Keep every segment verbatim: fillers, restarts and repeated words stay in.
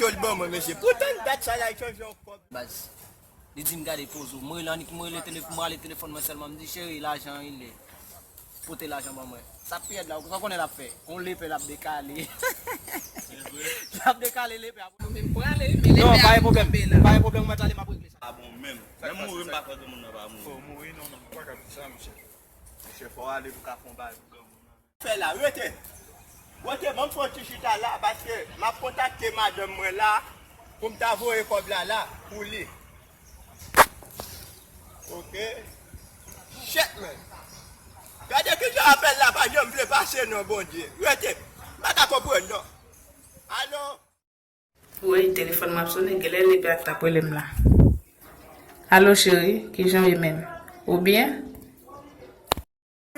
Tòl ban mwen, mesye. Poutan dat sa la, chanje yon kòb. Baz. Li di m gade poz ou. Mwen rele annik, mwen rele telefòn, mwen rele telefòn mwen sèlman. M di, "Cheri, lajan an rele. Pote lajan ban mwen." Sa Pierre la, ou konnen l ap fè. On lepè l ap dekale. L ap dekale lepè. Mwen menm prale, men lepè ap tonbe la. Non, pa gen pwoblèm. Pa gen pwoblèm, mwen t ale, m ap regle sa. Pa bon menm. Menm mouri, m pa kwè granmoun nan pa mouri. Fò mouri, non, non, m pa ka di sa, mesye. Mesye, fò w ale pou w ka fè yon bagay pou granmoun nan. Fè la, rete. Rete, ban m fè yon ti chita la, paske m ap kontakte madanm mwen la, pou m ta voye kòb la la, pou li. Ok. Shit, man. Gade kijan apèl la pa janm vle pase non, Bondye. Rete. M pa ka konprann non. Alo? Wi, telefòn m ap sonnen, genlè lepè a t ap rele m la. Alo, cheri, kijan w ye menm? Ou byen?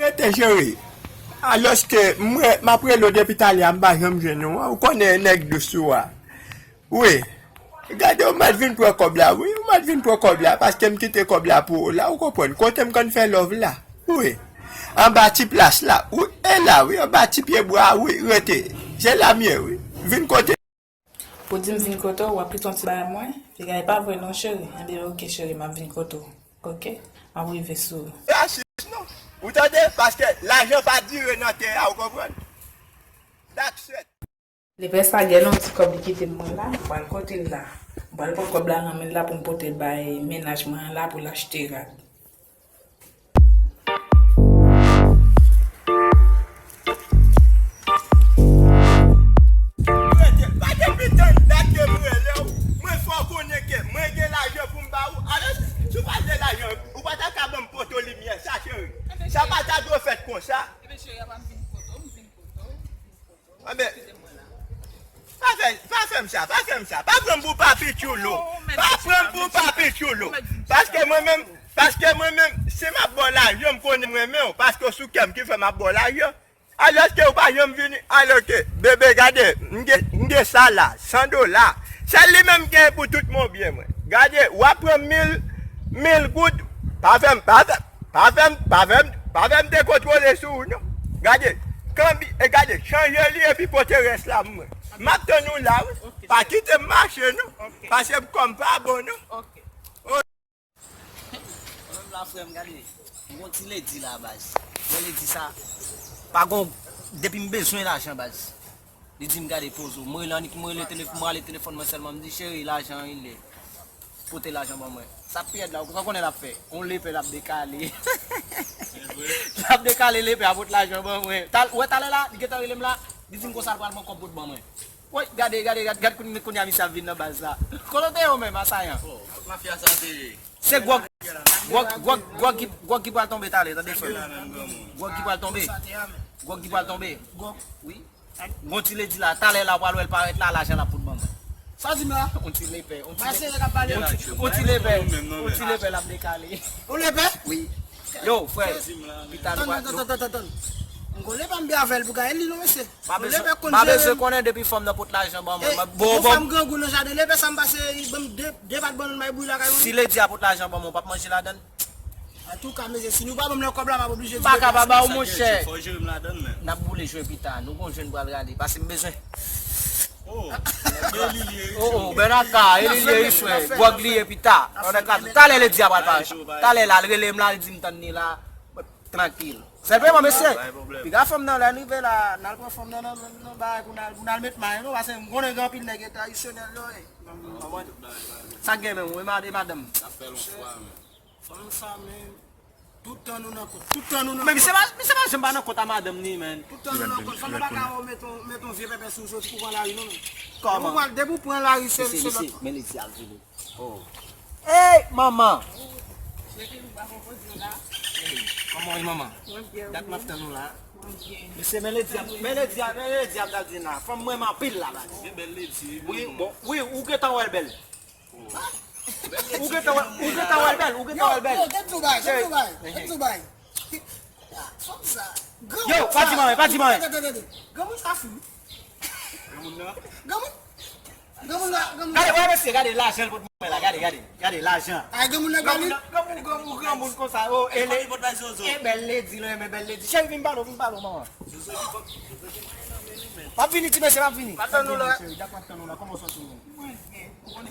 Rete, cheri. Alòske mwen, m ap rele w depi talè a, m pa janm jwenn ou. Ou konnen nèg dous ou a. Wi. Gade, ou mèt vin pran kòb la, wi. Ou mèt vin pran kòb la, paske m kite kòb la pou ou la, ou konprann. Kote m konn fè love la. Wi. Anba ti plas la. Wi, e la, wi. Anba ti pye bwa, wi. Rete. Se la m ye, wi. Vin kote. Ou di m vin kote w, w ap kite yon ti bagay mwen? Piga e pa vre non, cheri. Enben, oke, cheri, m ap vin kote w. Oke? M ap rive sou ou. Rasis non. Ou tande? Paske lajan pa dire nan tè a, ou konprann? That's it. Lepè sa gen yon ti kòb li kite m mwen la, m pral kote l la. M pral pran kòb la nan men l la pou m pote l bay mennaj mwen an la pou l achte rad. Rete, pa depi tann dat ke m rele w, mwen fè w konnen ke mwen gen lajan pou m ba ou. Alò, si w pa gen lajan, ou pa ta ka ban m poto limyè sa, cheri. Sa pa ta dwe fèt konsa. Enben, cheri, apa m vin poto, m vin poto, m vin poto. Enben, pa fè, pa fè m sa, pa fè m sa. Pa pran m pou papi tchoulou. Pa pran m pou papi tchoulou. Paske mwen menm, paske mwen menm, si m ap ba w lajan, m konnen m renmen w. Paske w sou kè m ki fè m ap ba w lajan. Alòske ou pa janm vini, alòske, bebe, gade, m gen, m gen sa la, san dola. Sèl li menm gen pou tout mon byen mwen. Gade, w ap pran mil, mil goud, pa fè m, pa fè, pa fè m, pa fè m, pa fè m dekontwole sou ou, non. Gade, kanbi, e gade, chanje li epi pote rès la mwen. M ap tann ou la, wi. Pa kite m mache, non. Paske kò m pa bon, non. Menm la, frè m, gade. M gon ti ledi la, baz. Gon ledi sa. Pa gon, depi m bezwen lajan, baz. Li di m gade poz ou. Mwen rele annik, mwen rele telefòn, mwen rele telefòn mwen sèlman. M di, "Cheri, lajan an rele. Pote lajan ban mwen." Sa Pierre la, ou konnen l ap fè. On lepè l ap dekale. L ap dekale lepè a pot lajan ban mwen. Tal-, ou wè talè la, li gentan rele m la. Li di m konsa l pral pran kòb pou l ban mwen. Woy, gade, gade, gade, gade kounye, kounye a misye ap vin nan baz la. Kote w te ye menm, asayan? Oh, kot mafya sa te ye? Se gwòg, gwòg, gwòg, gwòg ki, gwòg ki pral tonbe talè, tande frè m. Gwòg ki pral tonbe. Gwòg ki pral tonbe. Wi. Gon ti ledi la, talè la, pral wè l parèt la, lajan l ap fout ban mwen. Sa w di m la? On ti lepè, on ti lepè, on ti, on ti lepè, on ti lepè l ap dekale. On lepè? Wi. Yo, frè, pita nou pral. Tann, tann, tann, tann, tann. M gon lepè m byen avè l pou gaye li non, mesye. Pa bezwen, pa bezwen konnen depi fanm nan pot lajan ban mwen. Bon, bon, fanm grangou nan jaden, lepè sa m pase, li ban m de, de pat bannann may bouyi lakay mwen. Si ledi a pot lajan ban mwen, w p ap manje ladann? Antouka, mesye, si nou pa ban m nan kòb la, m ap oblije di lepè sa. M pa ka pa ba w, monchè. Fò w jere m ladann, men. N ap boule jwe pita, nou gon jwe n pral rale, pase m bezwen. Oh, oh, oh, Bernard ka, e li ye, frè, gwòg li ye pita. Talè ledi a pral parèt. Talè la, l rele m la, l di m tann li la. Trankil. Sèlman, mesye, piga fanm nan, lè n rive la, n al pran fanm nan, nan, nan, nan bagay pou n al, pou n al met may, non, paske m konnen gen anpil nèg tradisyonèl yo ye. Sa k gen menm, ou e mad-, e madanm? Sa fè lon fwa, men. Fanm sa, men, tout tan nou nan kont, tout tan nou nan kont. Men misye pa, misye pa janm pa nan kont a madanm ni, men. Tout tan nou nan kont, fanm nan pa ka met on, met on vye pèpè sou soti pou pran lari, non, men. Kòman? Depi w pran, depi w pran lari, se, se lòt. Men li di al vini. Oh. Ey, manman! Cheri, m pa konpoze w la. Kòman w ye, manman? Mwen byen, wi. Dat m ap tann ou la. Mwen byen. Mesye, men ledi a, men ledi a, men ledi a, m t ap di la. Fanm mwen renmen anpil la, baz. Gen bèl ledi, wi. Wi, bon, wi, ou gentan wè l bèl. Ou gentan wè, ou gentan wè l bèl, ou gentan wè l bèl. Yo, yo, tèt Dubai, tèt Dubai, tèt Dubai. Fanm sa. Yo, pa di m anyen, pa di m anyen. Tande, tande, tande. Granmoun sa fou. Granmoun nan? Granmoun. Granmoun la, granmoun la. Gade, wè mesye, gade lajan l pot mwen la, gade, gade, gade lajan. Ay, granmoun la, granmoun la, granmoun, granmoun, granmoun konsa, o, e le, e bèl ledi, lè, men bèl ledi. Cheri, vin pale, vin pale, manman. M ap vini, ti mesye, m ap vini. M ap tann ou la. Cheri, dakò, m ap tann ou la, kòman w santi w menm?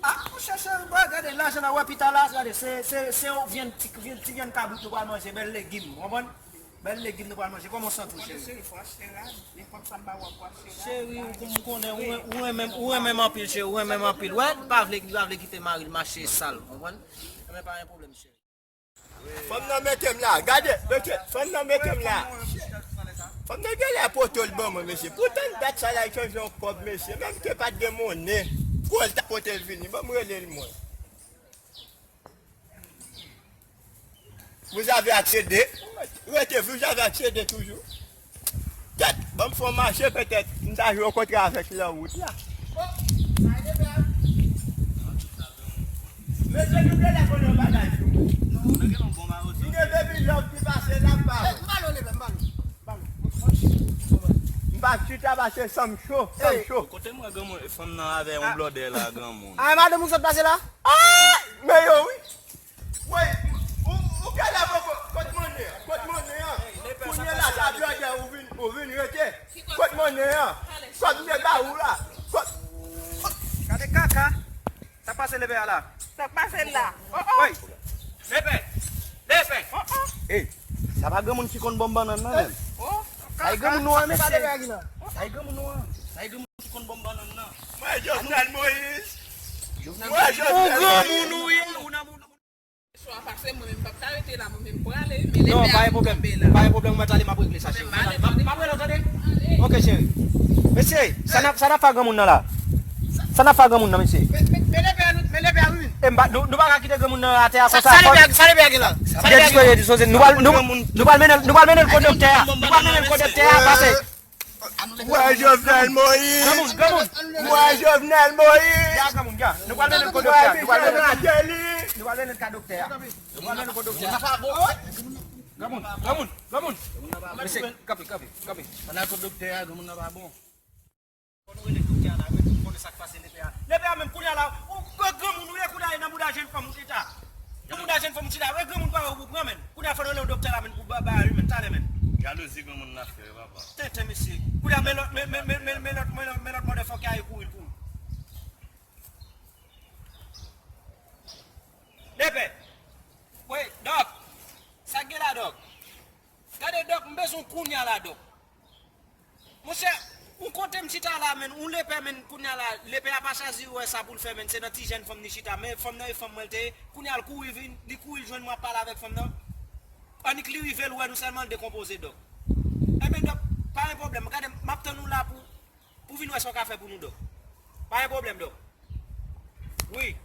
Ah, monchè, cheri, bò, gade lajan nan, wè pita la, gade, se, se, se yon vyann, ti, vyann, ti vyann kabrit nou pral manje, bèl legim, w konprann? Bèl legim nou pral manje. Kòman w santi w, cheri? Cheri, fò achte rad. Nenpòt sa m ba w, w ap achte rad. Cheri, ou kon-, ou konnen, ou ren-, ou renmen m, ou renmen m anpil, cheri, ou renmen m anpil. Wè, li pa vle, li pa vle kite mari l mache sal, konprann? Ebyen, pa gen pwoblèm, cheri. Fanm nan mete m la, gade, mete, fanm nan mete m la. Fanm nan genlè pote l ban mwen, mesye. Poutan dat sa la, li chanje yon kòb, mesye. Menm ke pa t gen monnen, kou l ta pote l vini, ban m rele l, mwen. Vous avez accédé. Rete, vous avez accédé toujou. Tèt, ban m fè yon mache petèt. M ta jwe yon kontra avèk lanwout la. Mesye, nou genlè konnen yon bagay sou mwen. M gen depi lòv ki pase la, m pa wè. M pa chita pase san m cho, san m cho. Kote m wè granmoun, fanm nan avè yon blòdè la, granmoun. Ah, madanm ou sot pase la? Ah! Men yo, wi. Woy, ou, ou genlè poko, kot monnen an? Kot monnen an? Kounye la, sa blòdè, ou vin, ou vin rete. Kot monnen an? Kòb m te ba ou la. Kot. Gade kaka. Sa k pase lepè a la? Sa k pase la? Oh, oh. Woy. Lepè. Lepè. Oh, oh. Ey, sa pa granmoun ki konn ban m bannann nan, menm? Oh. Sa e granmoun nou an, mesye? Sa e granmoun nou an? Sa e granmoun ki konn ban m bannann nan? Mwen Jovenel Moïse. Mwen Jovenel Moïse. Ou granmoun ou ye, ou nan moun. Swa pase, mwen menm m p ap ka rete la, mwen menm prale, men lepè a vin tonbe la. Non, pa gen pwoblèm. Pa gen pwoblèm, mwen t ale, m ap regle sa, cheri. M ap rele w, tande? Ok, cheri. Mesye, sa n ap, sa n ap fè granmoun nan la? Sa n ap fè granmoun nan, mesye? Men, men, men lepè a, nou, men lepè a, wi. E m pa, nou, nou pa ka kite granmoun nan atè a konsa. Sa lepè a, sa lepè a gen la? Sa lepè a gen la? Nou pral, nou, nou pral mennen, nou pral mennen l kot doktè a. Nou pral mennen l kot doktè a, pase. Mwen Jovenel Moïse. Granmoun, granmoun. Mwen Jovenel Moïse. Ya, granmoun, ya. Nou pral mennen l kot doktè a. Nou pral mennen l. Nou pral mennen l ka doktè a. Nou pral mennen l kot doktè a. Granmoun, granmoun, granmoun. Mesye, kanpe, kanpe, kanpe. Ann al kot doktè a, granmoun nan pa bon. Fò nou rele doktè a la, wi, pou konnen sa k pase lepè a. Lepè a menm kounye a la, ou, ou granmoun ou ye, kounye a e nan bouda jenn fanm ou chita. Nan bouda jenn fanm ou chita, e granmoun pa ou pou pran, men. Kounye a fò nou rele doktè la, men, pou ba, ba, wi, men, talè, men. Jalouzi granmoun nan fè, papa. Tenten, mesye. Kounye a, men lòt, men, men lòt, men lòt, men lòt motherfucker a e kouri l pou ou. Lepè. Wi, dòk. Sa k gen la, dòk? Gade, dòk, m bezwen w kounye a la, dòk. Monchè, ou kote m chita la, menn, ou lepè, menn, kounye a la, lepè a pa chwazi wè sa pou l fè, menn, se nan ti jenn fanm li chita, men fanm nan e fanm mwen l te ye, kounye a l kouri vin, li kouri l jwenn mwen ap pale avèk fanm nan. Annik li rive l wè nou sèlman l dekonpoze, dòk. Ebyen, dòk, pa gen pwoblèm, gade, m ap tann ou la pou, pou vin wè sa w ka fè pou nou, dòk. Pa gen pwoblèm, dòk. Wi.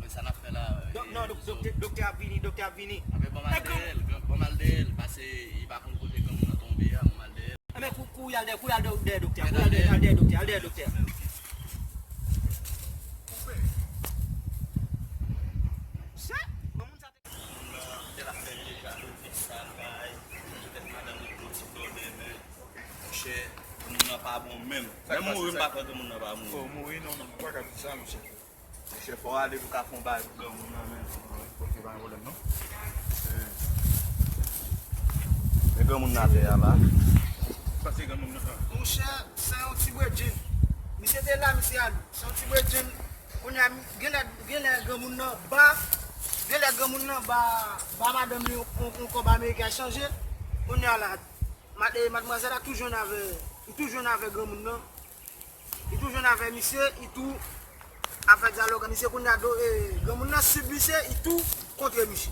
Men sa n ap fè la, dòk, non, dòk, doktè, doktè ap vini, doktè ap vini. Anben, ban m al dèyè l, ban m al dèyè l, paske li pa konn kote granmoun nan tonbe a, ban m al dèyè l. Anben, kou, kouri al dèyè, kouri al dèyè doktè a, kouri al dèyè, al dèyè doktè a, al dèyè doktè a. Koupe. Sa, granmoun sa te. Moun nan te la fè vye jalouzi, sal bagay, petèt madanm li te yon ti blòdè, men, monchè, granmoun nan pa bon menm. Menm mouri, m pa kwè granmoun nan pa mouri. Fò w mouri, non, non, ou pa ka di sa, monchè. Monchè, fò w ale pou w ka fè yon bagay pou granmoun nan, men, ok, pa gen pwoblèm, non. Men granmoun nan atè a la. Sa se granmoun nan. Monchè, se yon ti bredjenn. Misye te la, misye ale. Se yon ti bredjenn. Kounye a, genlè, genlè granmoun nan ba, genlè granmoun nan ba, ba madanm li yon, yon, yon kòb ameriken a chanje. Kounye a la, mad-, e, madmwazèl la tou jwenn avè, li tou jwenn avè granmoun nan. Li tou jwenn avè misye, li tou ap fè dyalòg ak misye. Kounye a, do, e, granmoun nan sib misye, li tou kontre misye.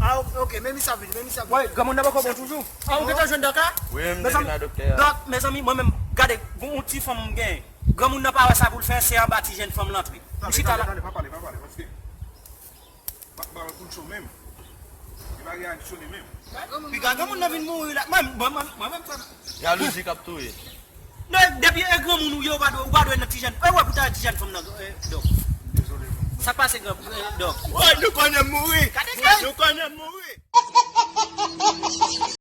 Ah, ok, ok, men misye ap vini, men misye ap vini. Wi, granmoun nan poko bon toujou. Ah, ou gentan jwenn dòk la? Wi, m te vin a doktè a. Dòk, mezanmi, mwen menm, gade, gon yon ti fanm m genyen. Granmoun nan pa wè sa pou l fè, se anba ti jenn fanm l antre. Li chita la. Tande, tande, pa pale, pa pale, paske m ap ba w kou l cho menm. Li pa reyaksyone menm. Piga granmoun nan vin mouri la. Mwen, mwen, mwen, mwen menm, frè m. Jalouzi k ap touye. Non, depi e granmoun ou ye, ou pa dwe, ou pa dwe nan ti jenn. E wè, poutan ti jenn fanm nan, e, dòk. Dezole, bon. Sa k pase, gran, e, dòk? Woy, nou konnen m mouri. Gade, gade. Nou konnen m mouri.